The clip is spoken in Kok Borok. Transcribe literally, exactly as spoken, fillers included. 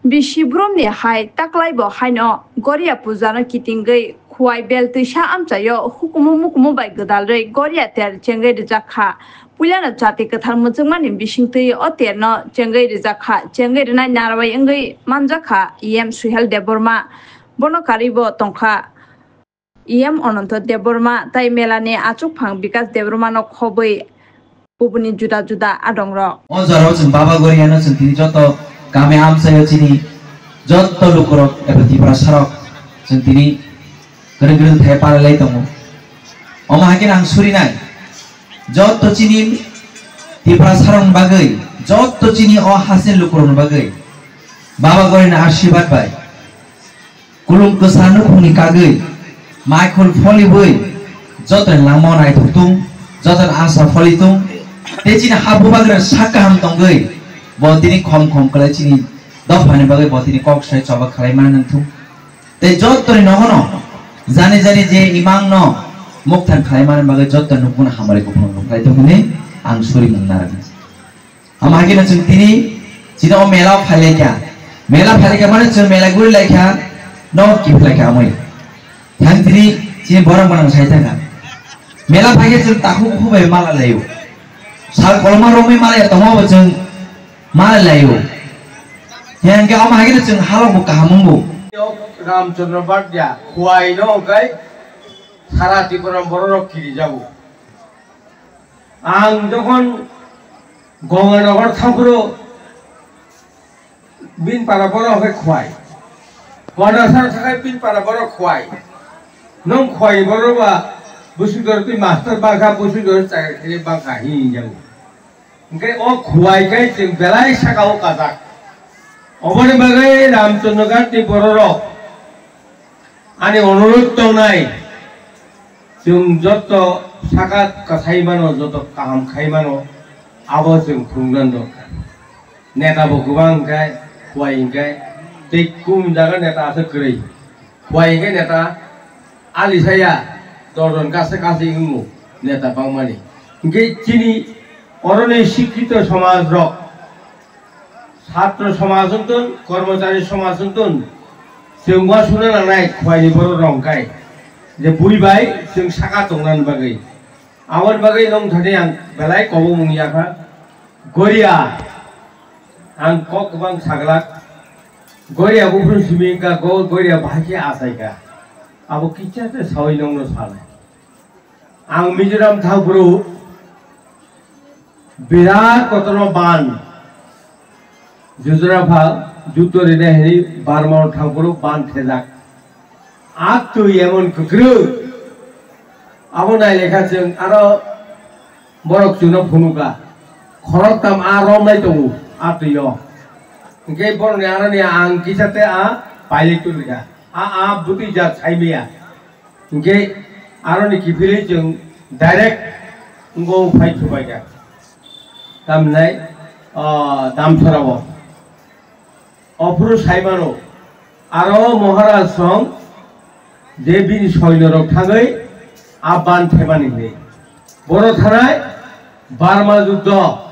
Bisi brumni hai taklaibo haino Goria pujano kitingwi Khwai bel twisa amchaio hukumu mukumu bai gwdalrwi Goria ter chengwi rijak kha. Puilano chati kwthar muchungmani bisingtwi o terno chengwi rijak kha, chengwi rwnai narwai wngwi manjak kha E M Suhel Debbarma. Bono karwibo tongkha E M Ananto Debbarma tai melani achukphang Bikas Debbarmano khobwi kubuni juda juda adongrok. O jorao chwng Baba Goriano chwng tini joto kami amchaio chini joto lukurok eba Tiprasarok chwng tini kwrwng kwrwng thai palalai tongo. Omo hai khe ang surinai joto chini Tiprasarokni bagwi, joto chini o hasini lukurokni bagwi Baba Goriani asirwad bai Kulum kwsa nukhungni kagwi, maikhul pholiwi, jotoni langmao naithok tung, jotoni asa pholi tung, tei chini ha bubagra sak kaham tongwi, bo tini khom khom kwlai chini dophani bagwi bo tini kok sai choba khlai mani nang thung. Tei jotoni nogono jani jani je imangno mukthan khlai mani bagwi jotoni nukmano hamari kuphang rwkhlai thung hwnwi ang suri mung narwkha. Ama hakhe no chwng tini chini o mela o phai lai kha. Mela phai lai kha mane chwng mela guri lai kha, no kiphilai kha amoi. Thang tini chini borok gwnang sai thang kha. Mela phai khe chwng takhuk khu bai mala lai o. Sal koloma romwi mala ya tongma bo chwng mala lai o. Thang khe ama hakhe no chwng halok bo kaham wng bo. Ramchandra Bhatia, Khwai no hwnkhe sara Tripura borok rok kiri jago. Ang jokhon Gonganagar thangphuru bini para borok hwnkhe Khwai. Gonganagar thangkhe bini para borok Khwai. Nwng Khwai borok ba Busudor twi master bangkha, Busudor chakri khainai bangkha hinwi jago. Hwnkhe o Khwai khe chwng belai saka o kajak. Oboni bagwi Ramchandra Ghat ni borok rok ani onurodh tongnai, chwng joto saka kwthai mano, joto kaham khai mano, abo chwng phunukna dorkar. Neta bo kwbang hwnkhe, Khwai hwnkhe, tei kum jaga neta aswk kwrwi. Khwai hwnkhe neta ali saya, dojon kase kase wngo neta bangmani. Hwnkhe chini oroni sikkito somaj rok, Chhatro somaj wngtun, kormochari somaj wngtun, chwng uansukna nangnai Khwaini borok rok hwnkhe je bui bai chwng saka tongnani bagwi. Aboni bagwi nwng thani ang belai kobokmung yakha. Goria, ang kok kwbang saglak. Goria buphuru simi wngkha, go-, Goria bahai khe achaikha. Abo kisa khe saui nwngno sanai. Ang Mizoram thangphuru birat kotorma ban jujra pha jutto rina hini Burma thangphuru ban thejak. A twi emon kwkrwi abo nailekha chwng aro borok chwngno phunukha khoroktham a romnai tongo a twi o. Hwnkhe borokni aroni ang kisa tei a pailai tongkha a a bwtwi jat saimaya. Hwnkhe aroni kiphilwi chwng direct wngkha phai thupaikha. Tamhinai, ah, Damsarao. Ophuru saimano, aro Maharaj song je bini soinorok thangwi a ban thepmani hwnwi. Borok thanai Burma juddo